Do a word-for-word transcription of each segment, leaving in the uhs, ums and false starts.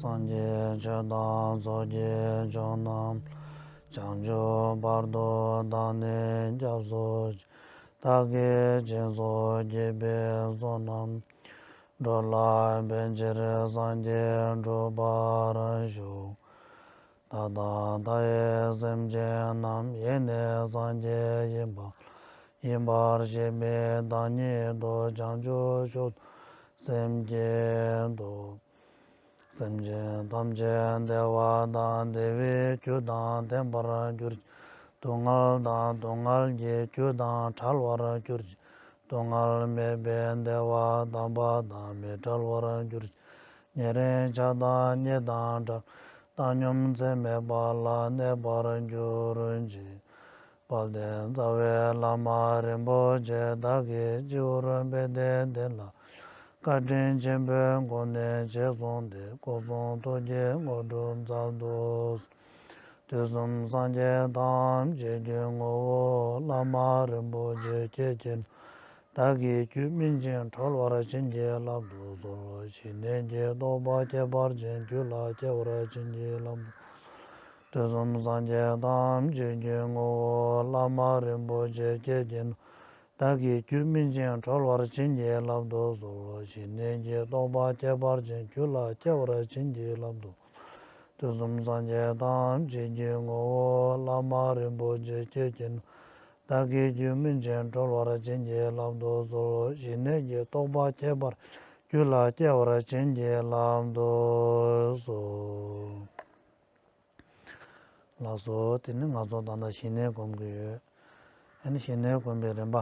སངས་རྒྱས་ཆོས་དང་ཚོགས་ཀྱི་མཆོག་རྣམས། བྱང་ཆུབ་བར་དུ་བདག་ནི་སྐྱབས་སུ་མཆི། བདག་གིས་སྦྱིན་སོགས་བགྱིས་པའི་བསོད་ནམས། འགྲོ་ལ་ཕན་ཕྱིར་སངས་རྒྱས་འགྲུབ་པར་ཤོག། ད་ལྟ་མཐའ་ཡས་སེམས་ཅན་རྣམས། ཡེ་ནས་སངས་རྒྱས་ཡིན་པ། ཡིན་པར་ཤེས་པའི་བདག་ཉིད་དུ། བྱང་ཆུབ་མཆོག་ཏུ་སེམས་བསྐྱེད་དོ། སེམས་ཅན་ཐམས་ཅད་བདེ་བ་དང་བདེ་བའི་རྒྱུ་དང་ལྡན་པར་གྱུར་ཅིག། སྡུག་བསྔལ་དང་སྡུག་བསྔལ་གྱི་རྒྱུ་དང་བྲལ་བར་གྱུར་ཅིག། སྡུག་བསྔལ་མེད་པའི་བདེ་བ་དམ་པ་དང་མི་འབྲལ་བར་གྱུར་ཅིག། ཉེ་རིང་ཆགས་སྡང་གཉིས་དང་བྲལ་བའི་བཏང་སྙོམས་ཚད་མེད་པ་ལ་གནས་པར་གྱུར་ཅིག། དཔལ་ལྡན་རྩ་བའི་བླ་མ་རིན་པོ་ཆེ་བདག་གི་སྤྱི་བོར་པད་ཟླའི་གདན་ལ། བཀའ་དྲིན་ཆེན་པོའི་སྒོ་ནས་རྗེས་བཟུང་སྟེ། སྐུ་གསུང་ཐུགས་ཀྱི་དངོས་གྲུབ་སྩལ་དུ། དུས་གསུམ་སངས་རྒྱས་ཐམས་ཅད་ཀྱི་ངོ་བོ་བླ་མ་རིན་པོ་ཆེ་ཁྱེད་ཀྱིས། བདག་གི་རྒྱུད་སྨིན་ཅིང་གྲོལ་བར་བྱིན་གྱིས་བརླབ་ཏུ་གསོལ། ཞི་གནས་ཀྱི་རྟོགས་པ་ཁྱད་པར་ཅན་རྒྱུད་ལ་སྐྱེ་བར་བྱིན་གྱིས་བརླབ་ཏུ། དུས་གསུམ་སངས་རྒྱས་ཐམས་ཅད་ཀྱི་ངོ་བོ་བླ་མ་རིན་པོ་ཆེ་ཁྱེད་ཀྱིས། བདག་གི་རྒྱུད་སྨིན་ཅིང་གྲོལ་བར་བྱིན་གྱིས་བརླབ་ཏུ་གསོལ། ཞི་གནས་ཀྱི་རྟོགས་པ་ཁྱད་པར་ཅན་རྒྱུད་ལ་སྐྱེ་བར་བྱིན་གྱིས་བརླབ་ཏུ། དུས་གསུམ་སངས་རྒྱས་ཐམས་ཅད་ཀྱི་ངོ་བོ་བླ་མ་རིན་པོ་ཆེ་ཁྱེད་ཀྱིས། བདག་གི་རྒྱུད་སྨིན་ཅིང་གྲོལ་བར་བྱིན་གྱིས་བརླབ་ཏུ་གསོལ། ཞི་གནས་ཀྱི་རྟོགས་པ་ཁྱད་པར་རྒྱུད་ལ་སྐྱེ་བར་བྱིན་གྱིས་བརླབ་ཏུ་གསོལ། ལགས་སོ། དེ་ནི་ང་ཚོ་ད་ལྟ་ཞི་གནས་སྒོམ་གྱི་ཡོད། ཨ་ནི་ཞི་གནས་སྒོམ་པའི་རིམ་པ།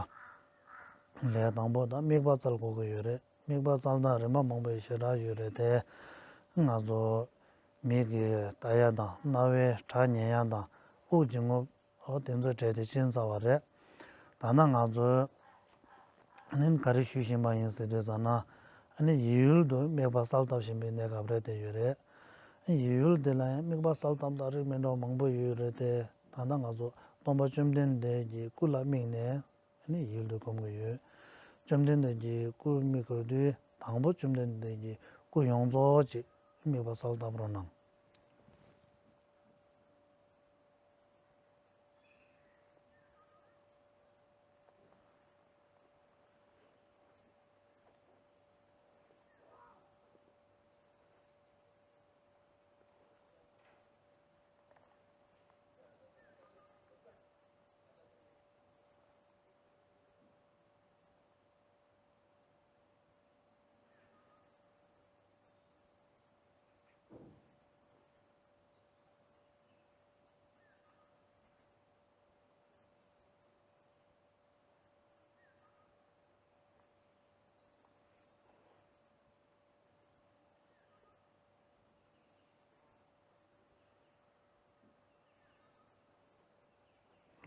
ལས་དང་པོ་དང་དམིགས་པ་བཙལ་དགོས་ཀྱི་ཡོད་རེད། དམིགས་པ་བཙལ་སྟངས་རིམ་པ་མང་པོ་ཞེ་དྲག་ཡོད་རེད་དེ། ང་ཚོ་མིག་གིས་ལྟ་ཡ་དང་རྣ་བས་སྒྲ་ཉན་ཡ་དང་དབུགས་འབྱིན་རྔུབ། འོ་དེ་ཚོ་གྲས་དེ་ཕྱིན་ཚར་བ་རེད། ད་ནང་ང་ཚོས་ཨ་ནི་ག་རེ་ཞུ་བཞིན་པ་ཡིན་ཟེར་དུས་ཙམ་ན། ཨ་ནི་ཡིད་ཡུལ་དུ་དམིགས་པ་གསལ་བཏབ་བཞིན་པའི་གནས་སྐབས་རེད་དེ་ཡོད་རེད། ཡིད་ཡུལ་དེ་ལ་ཡང་དམིགས་པ་གསལ་བཏབ་སྟངས་རིགས་མི་འདྲ་བ་མང་པོ་ཡོད་རེད་དེ། ད་ལྟ་ང་ཚོ་སྟོང་པ་བཅོམ་ལྡན་འདས་ཀྱི་སྐུ་ལ་དམིགས་ནས་ཨ་ནི་ཡིད་ཡུལ་དུ་སྒོམ་གྱི་ཡོད། བཅོམ་ལྡན་འདས་ཀྱི་སྐུ་དམིགས་དགོས་དུས་དང་པོ་བཅོམ་ལྡན་འདས་ཀྱི་སྐུ་ཡོངས་རྫོགས་ཅིག་དམིགས་པ་གསལ་བཏབ་རོགས་གནང་།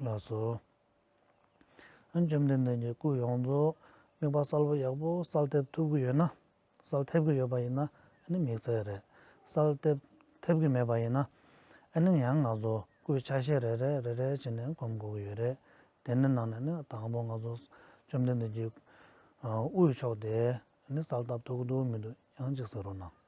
ལགས་སོ། ཨ་ནི་བཅོམ་ལྡན་འདས་ཀྱི་སྐུ་ཡོངས་རྫོགས་དམིགས་པ་གསལ་པོ་ཡག་པོ་གསལ་ཐེབས་ཐུབ་ཀྱི་ཡོད་ན། གསལ་ཐེབས་ཀྱི་ཡོད་པ་ཡིན་ན་ཨ་ནི་དམིགས་བསལ་རེད། གསལ་ཐེབས་ཐེབས་ཀྱི་མེད་པ་ཡིན་ན་ཨ་ནི་ཡང་ང་ཚོ་སྐུའི་ཆ་ཤས་རེ་རེ་རེ་རེ་བྱས་ནས་སྒོམ་དགོས་ཀྱི་ཡོད་རེད། དེ་ནི་ནང་ནས་ནི་དང་པོ་ང་ཚོ་བཅོམ་ལྡན་འདས་ཀྱི་དབུས་ཕྱོགས་དེ་ནི་གསལ་ཐེབས་ཐུབ་ཀྱི་འདུག་མི་འདུག་ཡང་གཅིག་གཟིགས་རོགས་གནང་།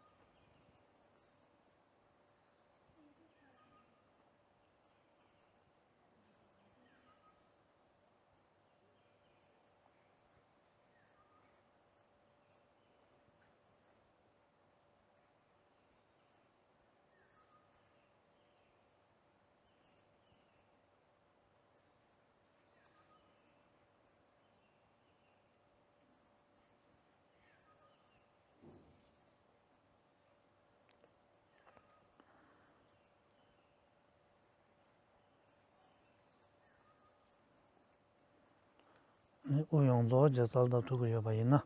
ནི་དབུ་ཡོངས་རྫོགས་ཀྱི་གསལ་ཐེབས་ཐུབ་ཀྱི་ཡོད་པ་ཡིན་ན།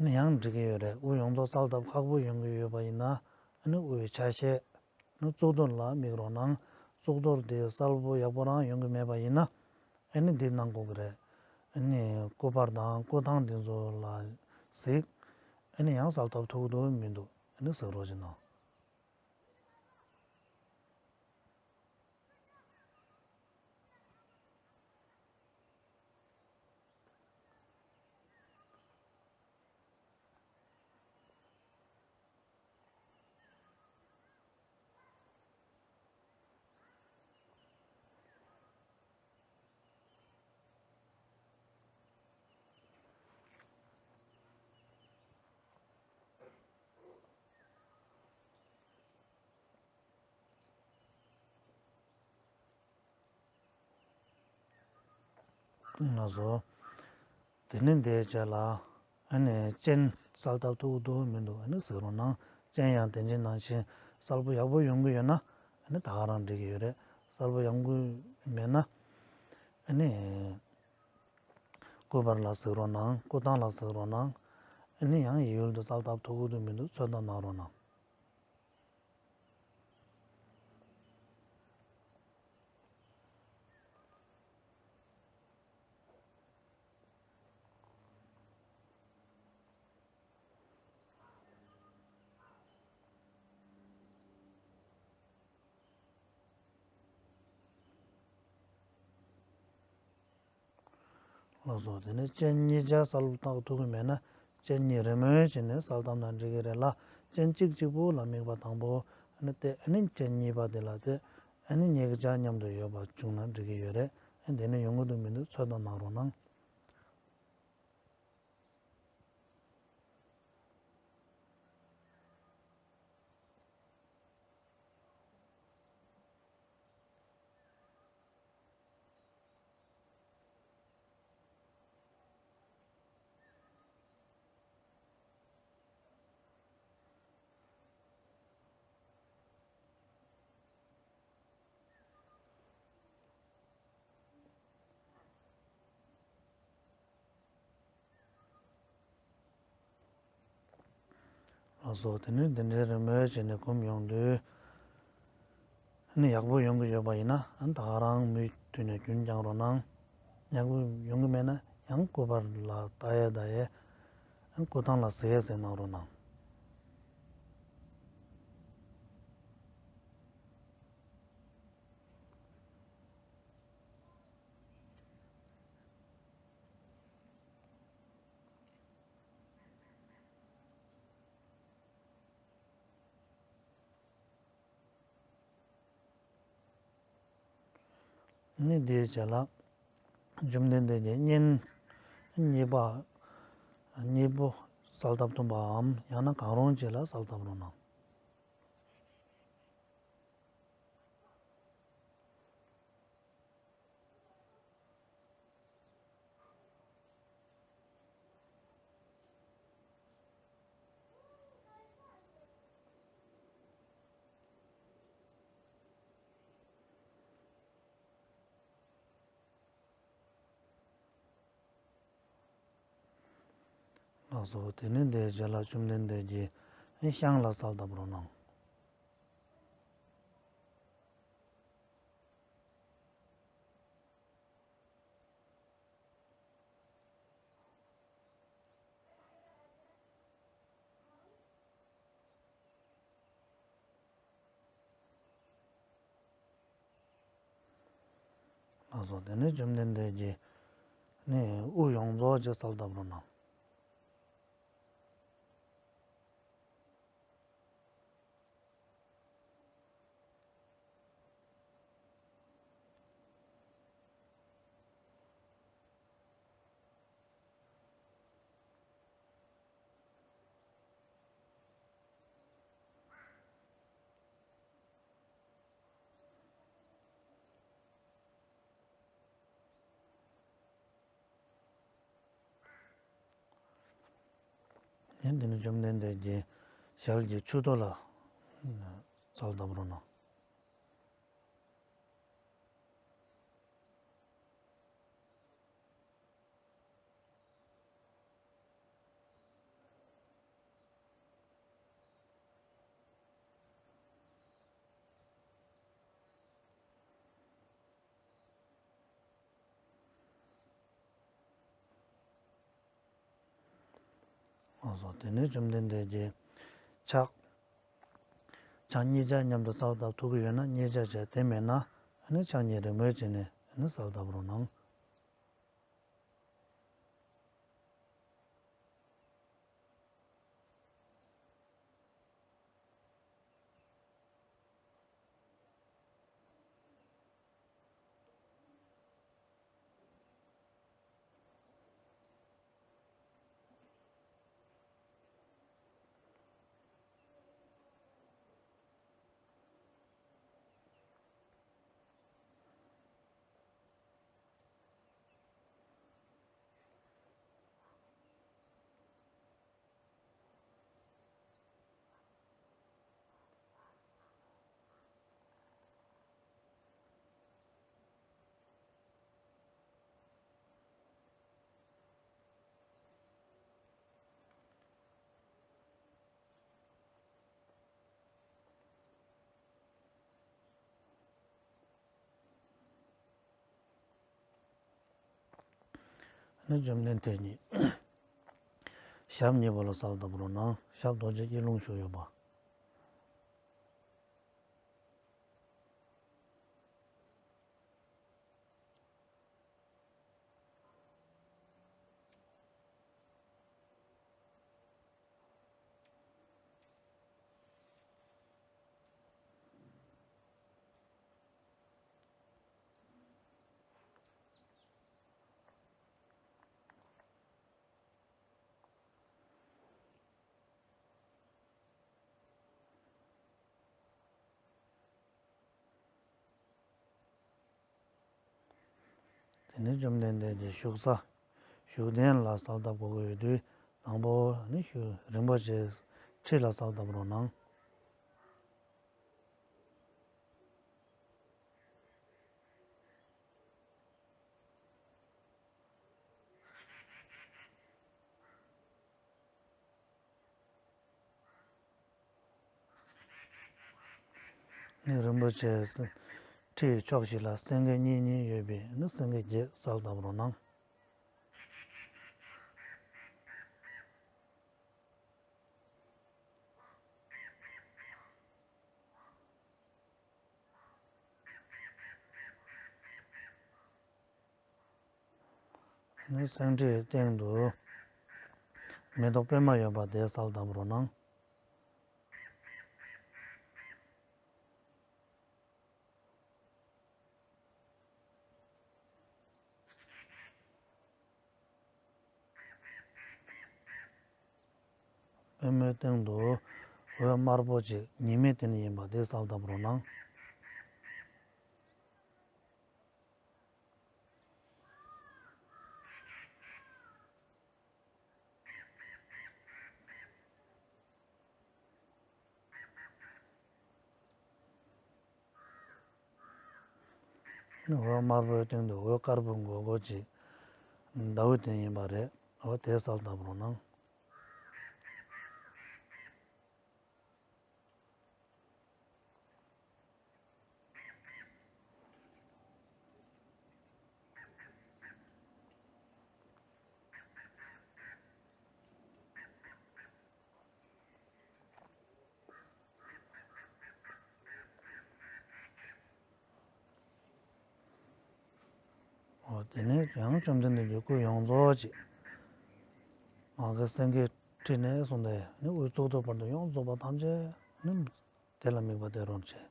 ནི་ཡང་འགྲིག་གི་ཡོད་རེད། དབུ་ཡོངས་རྫོགས་གསལ་ཐེབས་ཁག་པོ་ཡོང་གི་ཡོད་པ་ཡིན་ན། ནི་དབུའི་ཆ་ཤས་ ནི་གཙུག་ཏོར་ལ་དམིགས་རོགས་གནང་། གཙུག་ཏོར་དེ་གསལ་པོ་ཡག་པོ་རང་ཡོང་གི་མེད་པ་ཡིན་ན། ཨ་ནི་འདི་གནང་དགོས་ཀྱི་རེད། ཨ་ནི་སྐུ་པར་དང་སྐུ་ཐང་འདི་ཚོ་ལ་གཟིགས། ཨ་ནི་ཡང་གསལ་ཐབས་ཐུག་འདུག་མི་འདུག་ཨ་ནི་གཟིགས་རོགས་ཅིག་གནང་། ལགས་སོ། དེ་ནས་འདིའི་རྗེས་ལ་ཨ་ནི་སྤྱན་གསལ་ཐབས་ཐུག་འདུག་མི་འདུག་ཨ་ནི་གཟིགས་རོགས་གནང་། སྤྱན་ཡང་དེ་འདྲའི་ནང་བཞིན་གསལ་པོ་ཡག་པོ་ཡོང་གི་ཡོད་ན་ཨ་ནི་ད་ག་རང་འགྲིག་གི་ཡོད་རེད། གསལ་པོ་ཡོང་གི་མེད་ན་ཨ་ནི་སྐུ་པར་ལ་གཟིགས་རོགས་གནང་། སྐུ་ཐང་ལ་གཟིགས་རོགས་གནང་། ཨ་ནི་ཡང་ཡུལ་དུ་གསལ་ཐབས་ཐུག་འདུག་མི་འདུག་ཚོད་ལྟ་གནང་རོགས་གནང་། ལགས་སོ། དེ་ནས་སྤྱན་གཉིས་ཆ་གསལ་པོ་བཏགས་ཐུབ་ཀྱི་མེད་ན་སྤྱན་གཉིས་རེས་མོས་བྱས་ནས་གསལ་བཏབ་ན་འགྲིག་གི་རེད་ལ། སྤྱན་གཅིག་གཅིག་པུ་ལ་དམིགས་པ་དང་པོ་ཨ་ནི་བལྟས། ཨ་ནི་སྤྱན་གཉིས་པ་དེ་ལ་བལྟས། ཨ་ནི་གཉིས་ཀ་ཆ་མཉམ་དུ་ཡོད་པ་བྱུང་ན་འགྲིག་གི་ཡོད་རེད། ཨ་ནི་དེ་ནས་ཡོང་གི་འདུག་མི་འདུག་ཚོད་ལྟ་གནང་རོགས་གནང་། ལགས་སོ། དེ་ནས་འདི་འདྲའི་རེས་མོས་བྱས་ནས་སྒོམ་ཡོང་དུས། ཨ་ནི་ཡག་པོ་ཡོང་གི་ཡོད་པ་ཡིན་ན་ཨ་ནི་ད་ག་རང་མུ་མཐུད་ནས་རྒྱུན་བསྐྱང་རོགས་གནང་། ཡག་པོ་ཡོང་གི་མེད་ན་ཡང་སྐུ་པར་ལ་ལྟ་ཡས་ལྟ་ཡས་ཨ་ནི་སྐུ་ཐང་ལ་གཟིགས་ཡས་གཟིགས་གནང་རོགས་གནང་། ནི་དེའི་རྗེས་ལ་བཅོམ་ལྡན་འདས་ཀྱིས་སྙན་གཉིས་པ་གཉིས་པོ་གསལ་བཏབ་ཐུབ་པའམ་ཡང་ན་གང་རུང་ཅིག་ལ་གསལ་བཏབ་རོགས་གནང་། ལགས་སོ། དེ་ནས་དེའི་རྗེས་ལ་བཅོམ་ལྡན་འདས་ཀྱིས་ཤངས་ལ་གསལ་བཏབ་རོགས་གནང་། ལགས་སོ། དེ་ནས་བཅོམ་ལྡན་འདས་ཀྱིས་ནི་དབུ་ཡོངས་རྫོགས་ཀྱི་གསལ་བཏབ་རོགས་གནང་། ཡང་དེ་ནས་བཅོམ་ལྡན་འདས་ཀྱིས་ཞལ་གྱི་མཆུ་ཏོ་ལ་གསལ་བཏབ་རོགས་གནང་། སོ། དེ་ནས་བཅོམ་ལྡན་འདས་ཀྱིས་ཕྱག་ཕྱག་གཉིས་ཆ་མཉམ་དུ་གསལ་བཏབ་ཐུབ་ཀྱི་ཡོད་ན་གཉིས་ཆ་བྱས། དེ་མེད་ན་ཨ་ནི་ཕྱག་གཉིས་རིང་པོ་བྱས་ནས་ཨ་ནི་གསལ་བཏབ་རོགས་གནང་། ནི་བཅོམ་ལྡན་འདས་ཀྱི་ཞབས་གཉིས་པ་ལ་གསལ་བཏབ་རོགས་གནང་། ཞབས་རྡོ་རྗེ་སྐྱིལ་ལུང་བཞུགས་ཡོད་པ། དེ་ནས་བཅོམ་ལྡན་འདས་ཀྱི་བཞུགས་ས་བཞུགས་གདན་ལ་གསལ་བཏབ་དགོས་ཀྱི་ཡོད་དུས། དང་པོ་ནི་ཤུགས་རིན་པོ་ཆེའི་ཁྲི་ལ་གསལ་བཏབ་རོགས་གནང་། ནི་རིན་པོ་ཆེའི་ཁྲིའི་ཕྱོགས་བཞི་ལ་སེང་གེ་གཉིས་གཉིས་ཡོད་པའི་ནི་སེང་གེ་བརྒྱད་གསལ་བཏབ་རོགས་གནང་། ནི་སེང་ཁྲིའི་སྟེང་དུ་མེ་ཏོག་པད་མ་ཡོད་པ་དེ་གསལ་བཏབ་རོགས་གནང་། པད་མའི་སྟེང་དུ་འོད་དམར་པོ་ཅིག་ཉི་མའི་སྟེང་ཡིན་པ་དེ་གསལ་བཏབ་རོགས་གནང་། འོད་དམར་པོའི་སྟེང་དུ་འོད་དཀར་པོ་མགོ་སྐོར་ཅིག་ཟླ་འོད་དེ་ཡིན་པ་རེད། འོ་དེ་གསལ་བཏབ་རོགས་གནང་། འོ་དེ་ནས་ཡང་བཅོམ་ལྡན་འདས་ཀྱི་སྐུ་ཡོངས་རྫོགས་ཅིག་མ་གི་སེང་གེའི་ཁྲི་ནས་བཟུང་སྟེ་ནི་དབུའི་གཙུག་ཏོར་བར་དུ་ཡོངས་རྫོགས་པ་ཐམས་ཅད་ནི་དེ་ལ་དམིགས་པ་སྟེར་རོགས་བྱེད།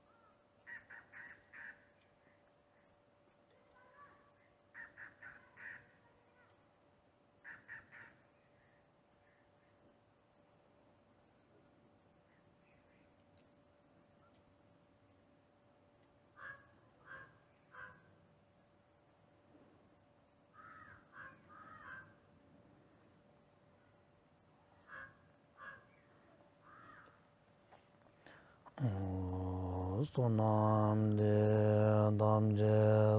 བསོད་ནམས་འདི་ཡིས་ཐམས་ཅད་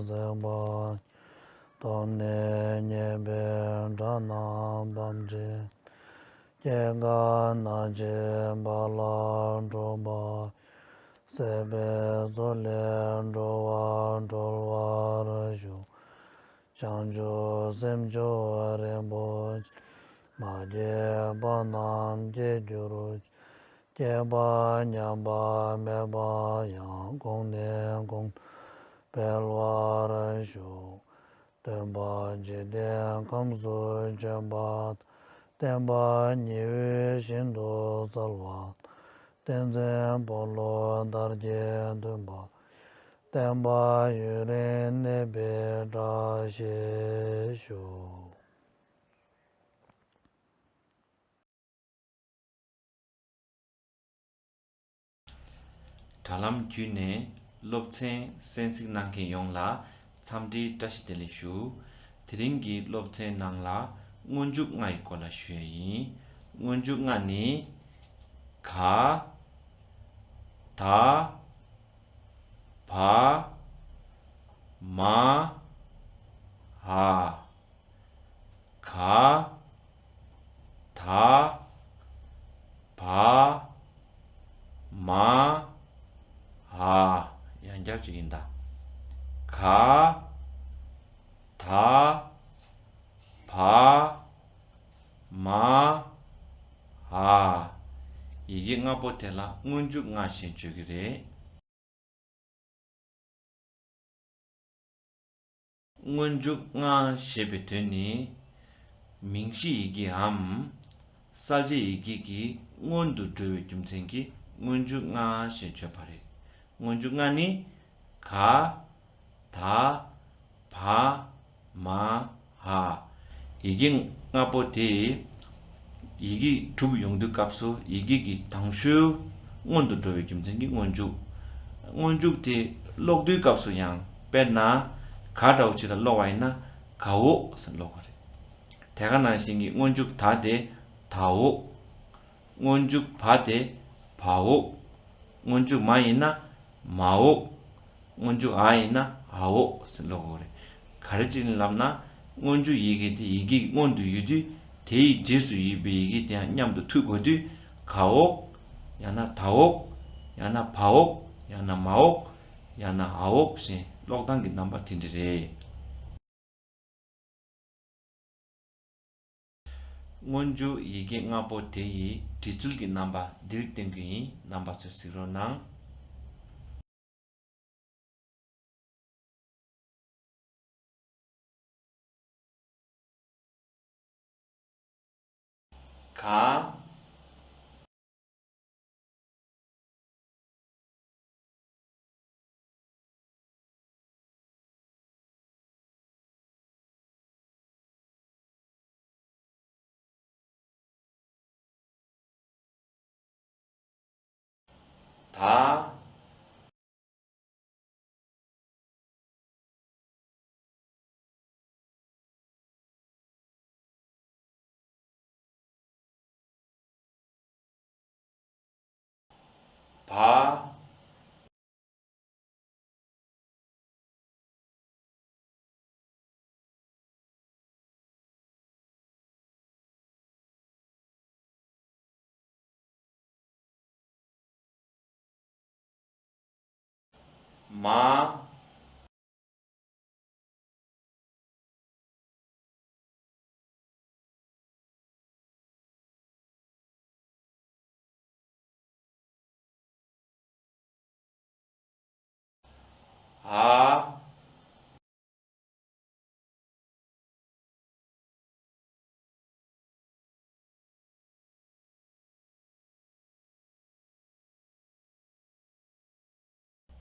གཟིགས་པ་ཉིད། ཐོབ་ནས་ཉེས་པའི་དགྲ་རྣམས་ཕམ་བྱས་ཏེ། སྐྱེ་རྒ་ན་འཆིའི་རྦ་རླབས་འཁྲུགས་པ་ཡི། སྲིད་པའི་མཚོ་ལས་འགྲོ་བ་སྒྲོལ་བར་ཤོག། བྱང་ཆུབ་སེམས་མཆོག་རིན་པོ་ཆེ། མ་སྐྱེས་པ་རྣམས་སྐྱེ་འགྱུར་ཅིག་སྐྱེས་པ་ཉམས་པ་མེད་པ་ཡང་། གོང་ནས་གོང་དུ་འཕེལ་བར་ཤོག་སྟོན་པ་འཇིག་རྟེན་ཁམས་སུ་བྱོན་པ་དང་། བསྟན་པ་ཉི་འོད་བཞིན་དུ་གསལ་བ་དང་། བསྟན་འཛིན་འཁོར་ལོ་བདག་གིས་སྟོན་པ། བསྟན་པ་ཡུན་རིང་གནས་པའི་བཀྲ་ཤིས་ཤོག་དྲ་ལམ་བརྒྱུད་ནས་སློབ་ཚན་གསན་གཟིགས་གནང་མཁན་ཡོངས་ལ་འཚམས་འདྲིའི་བཀྲ་ཤིས་བདེ་ལེགས་ཞུ། དེ་རིང་གི་སློབ་ཚན་ནང་ལ་སྔོན་འཇུག་ལྔ་ཡི་སྐོར་ལ་ཞུ་ཡ་ཡིན། སྔོན་འཇུག་ལྔ་ནི། ག་ད་བ་མ་འ། ག་ད་བ་མ་འ། ཡང་བསྐྱར་ཅིག་ཡིན་ད། ག་ད་བ་མ་འ། ཡི་གེ་ལྔ་པོ་དེ་ལ་སྔོན་འཇུག་ལྔ་ཞེས་བརྗོད་ཀྱི་རེད། སྔོན་འཇུག་ལྔ་ཞེས་པའི་དོན་ནི། མིང་གཞི་ཡི་གེའམ་གསལ་བྱེད་ཡི་གེ་གི་སྔོན་དུ་འགྲོ་བའི་རྒྱུ་མཚན་གྱིས་སྔོན་འཇུག་ལྔ་ཞེས་བརྗོད་པ་རེད། སྔོན་འཇུག་ལྔ་ནི། ག་ད་བ་མ་འ། ཡི་གེ་ལྔ་པོ་དེ་ཡི་གེ་གྲུབ་ཡོང་དུས་སྐབས་སུ་ཡི་གེ་གི་དང་ཤོས་སྔོན་དུ་འགྲོ་བའི་རྒྱུ་མཚན་གྱིས་སྔོན་འཇུག་སྔོན་འཇུག་དེ་ཀློག་དུས་སྐབས་སུ་ཡང་དཔེར་ན་ག་འདྲ་བོ་ཅིག་ལ་ཀློག་པ་ཡིན་ན་གའོ་ཟེར་ཀློག་པ་རེད། དེ་ག་ནང་བཞིན་གྱི་སྔོན་འཇུག་ད་དེ་དའོ། སྔོན་འཇུག་བ་དེ་བའོ། སྔོན་འཇུག་མ་ཡིན་ན་མའོ། སྔོན་འཇུག་འ་ཡིན་ན་འའོ་ཟེར་ཀློག་དགོས་རེད། ག་རེ་བྱས་ནས་ལབ་ན། སྔོན་འཇུག་ཡི་གེ་དེ་ཡི་གེ་སྔོན་དུ་ཡོད་དུས་དེའི་རྗེས་སུ་ཡོད་པའི་ཡི་གེ་དེའང་མཉམ་དུ་མཐུད་དགོས་དུས་གའོ། ཡང་ན་དའོ། ཡང་ན་བའོ། ཡང་ན་མའོ། ཡང་ན་འའོ་ཞེས་ཀློག་སྟངས་ཀྱི་རྣམ་པ་དེ་འདྲ་རེད། སྔོན་འཇུག་ཡི་གེ་ལྔ་པོ་དེ་ཡི་འབྲི་ཚུལ་གྱི་རྣམ་པ་འདིར་སྟོན་གྱི་ཡིན། རྣམ་པ་ཚོས་གཟིགས་རོགས་གནང་། ག་ད། བ། མ། འ།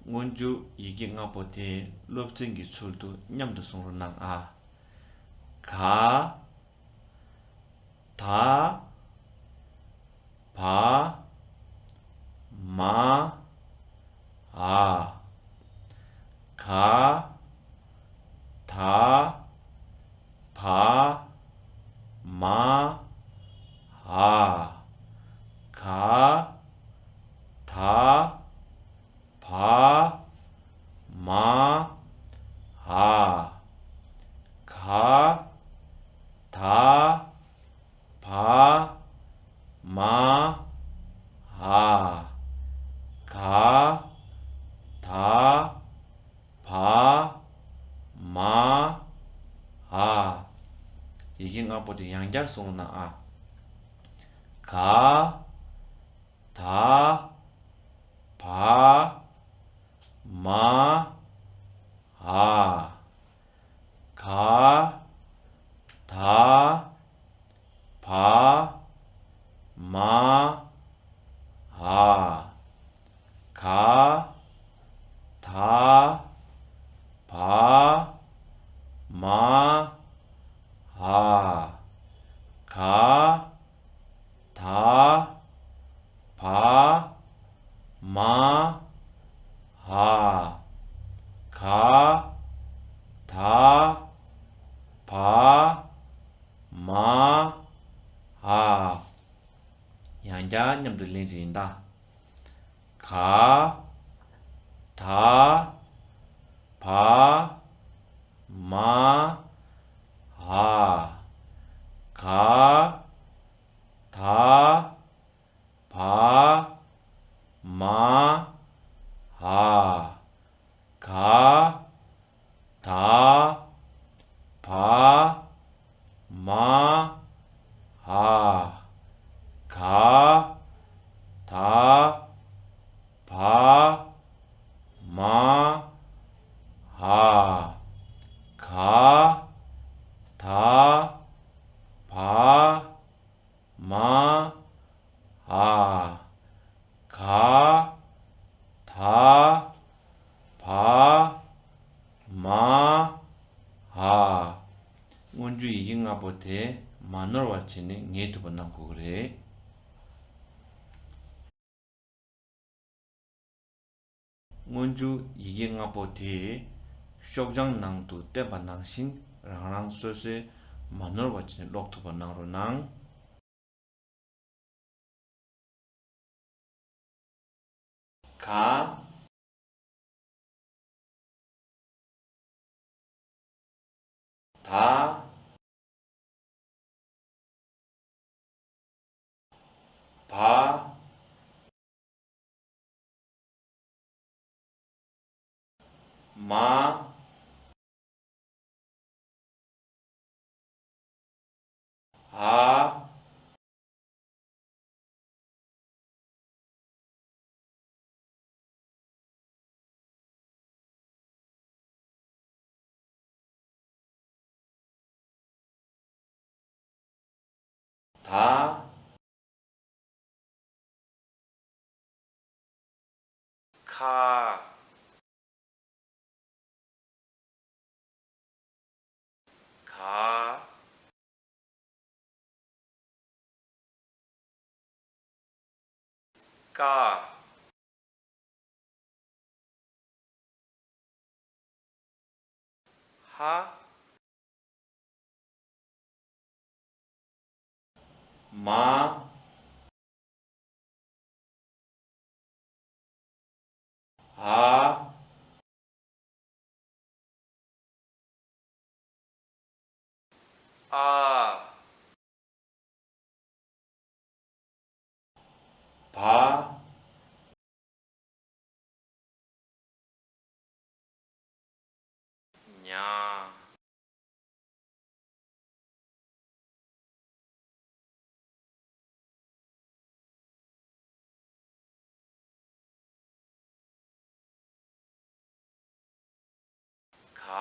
སྔོན་འཇུག་ཡི་གེ་ལྔ་པོ་དེ་སློབ་ཚན་གྱི་ཚུལ་དུ་མཉམ་དུ་གསུང་རོགས་གནང་ཨ། ག་ད་བ་མ་འ། ག་ད་བ་མ་འ། ག་ད་བ་མ་འ། ག་ད་བ་མ་འ། ག་ད་བ་མ་འ། ཡི་གེ་ལྔ་པོ་དེ་ཡང་བསྐྱར་གསུང་རོགས་གནང་ཨ། ག་ད་བ་མ་འ། ག་ད་བ་མ་འ། ག་ད་བ་མ་འ། ག་ད་བ་མ་འ། ག་ད་བ་མ་འ། ཡང་བསྐྱར་མཉམ་དུ་ལེན་གྱི་ཡིན་ད། ག་ད་བ་མ་འ། ག་ད་བ་མ་འ། ག་ད་བ་མ་འ། ག་ད་བ་མ་འ། ག་ད་བ་མ་འ། ག་ད་བ་མ་འ། སྔོན་འཇུག་ཡི་གེ་ལྔ་པོ་དེ་མ་ནོར་བ་བྱས་ནས་ངེས་ཐུབ་པ་གནང་དགོས་ཀྱི་རེད། སྔོན་འཇུག་ཡི་གེ་ལྔ་པོ་དེ་ཤོག་བྱང་ནང་དུ་བསྟན་པ་ནང་བཞིན་རང་རང་སོ་སོས་མ་ནོར་བ་བྱས་ནས་ཀློག་ཐུབ་པ་གནང་རོགས་གནང་། ག་ད་བ་མ་འ། ད་ཁ་ག་ཀ་ཧ་མ་འ། ཨ། བ། ཉ། ག་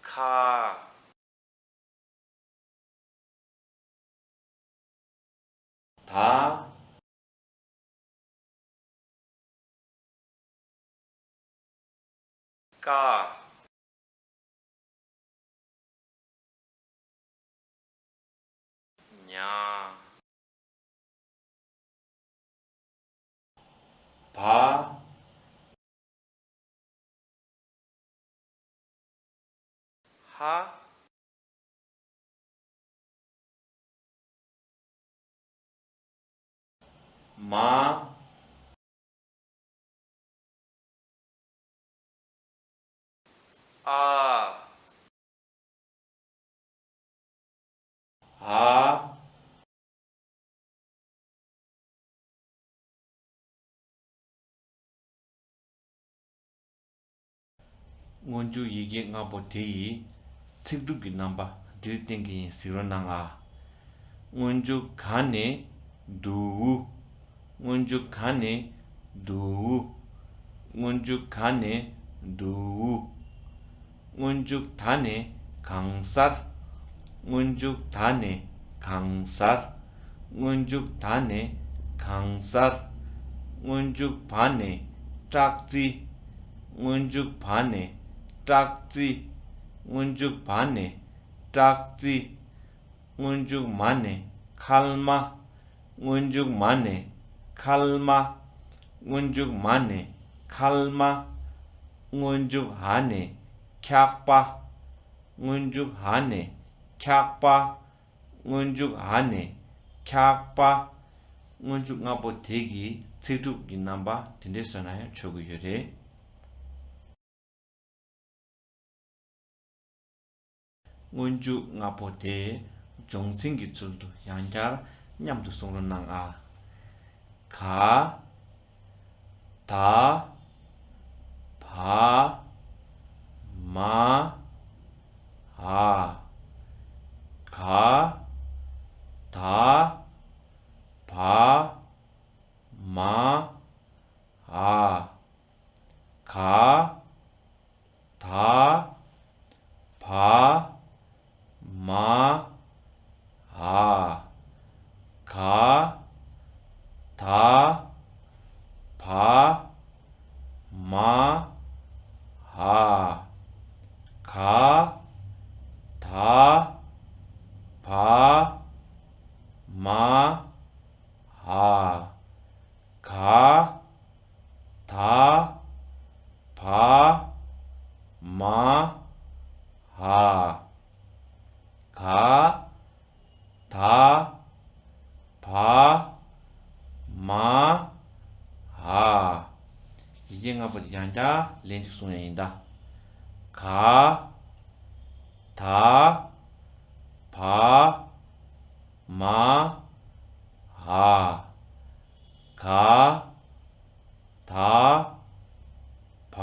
ཁ་ད་ཀ་ཉ། བ། ཧ། མ། ཨ། འ། སྔོན་འཇུག་ཡི་གེ་ལྔ་པོ་དེ་ཡི་ ཚིག་གྲུབ་ཀྱི་རྣམ་པ་འདིར་བསྟན་གྱི་ཡིན། གཟིགས་རོགས་གནང་ཨ། སྔོན་འཇུག་ག་ནས་དུ། སྔོན་འཇུག་ག་ནས་དུ། སྔོན་འཇུག་ག་ནས་དུ། སྔོན་འཇུག་ད་ནས་གང་སར། སྔོན་འཇུག་ད་ནས་གང་སར། སྔོན་འཇུག་ད་ནས་གང་སར། སྔོན་འཇུག་བ་ནས་བཀྲག་རྩི། སྔོན་འཇུག་བ་ནས་བཀྲག་རྩི། སྔོན་འཇུག་བ་ནས་བཀྲག་རྩི། སྔོན་འཇུག་མ་ནས་ཁལ་མ། སྔོན་འཇུག་མ་ནས་ཁལ་མ། སྔོན་འཇུག་མ་ནས་ཁལ་མ། སྔོན་འཇུག་འ་ནས་འཁྱག་པ། སྔོན་འཇུག་འ་ནས་འཁྱག་པ། སྔོན་འཇུག་འ་ནས་འཁྱག་པ། སྔོན་འཇུག་ལྔ་པོ་དེ་གི་ཚིག་གྲུབ་ཀྱི་རྣམ་པ་དེ་འདྲས་བཟོས་ན་ཡང་ཆོག་གི་ཡོད་རེད། སྔོན་འཇུག་ལྔ་པོ་དེ་སྦྱོང་ཚན་གྱི་ཚུལ་དུ་ཡང་བསྐྱར་མཉམ་དུ་གསུང་རོགས་གནང་ཨ། ག་ད་བ་མ་འ། ག་ད་བ་མ་འ། ག་ད་བ་མ་འ། ག་ད་བ་མ་འ། ག་ད་བ་མ་འ། ག་ད་བ་མ་འ། ག་ད་བ་མ་འ། ཡི་གེ་ལྔ་པོ་དེ་ཡང་བསྐྱར་ལན་གཅིག་གསུང་ཡ་ཡིན་ད། ག་ད་བ་མ་འ། ག་ད་བ་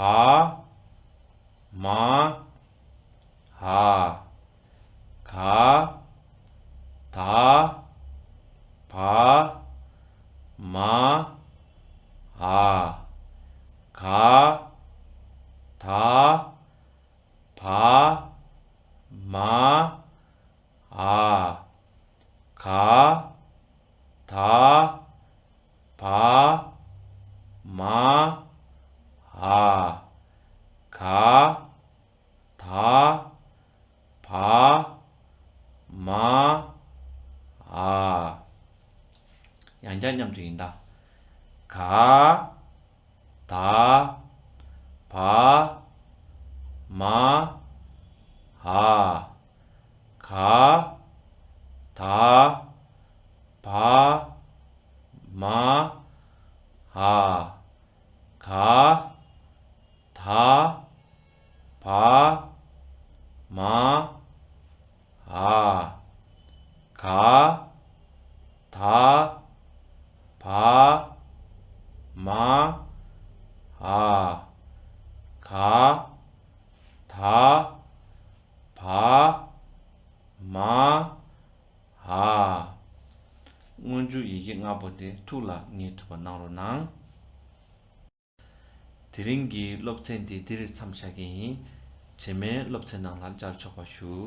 མ་འ། ག་ད་བ་མ་འ། ག་ད་བ་མ་འ། ག་ད་བ་མ་འ། ག་ད་བ་མ་འ། ཡང་བསྐྱར་མཉམ་དུ་ཡིན་ད། ག་ད་བ་མ་འ། ག་ད་བ་མ་འ། ག་ད་བ་མ་འ། ག་ད་བ་མ་འ། ག་ད་བ་མ་འ། སྔོན་འཇུག་ཡི་གེ་ལྔ་པོ་དེ་ཐུགས་ལ་ངེས་ཐུབ་པ་གནང་རོགས་གནང་། དེ་རིང་གི་སློབ་ཚན་འདི་འདིར་མཚམས་བཞག་གི་ཡིན། རྗེས་མའི་སློབ་ཚན་ནང་ལ་མཇལ་ཆོག་པ་ཞུ།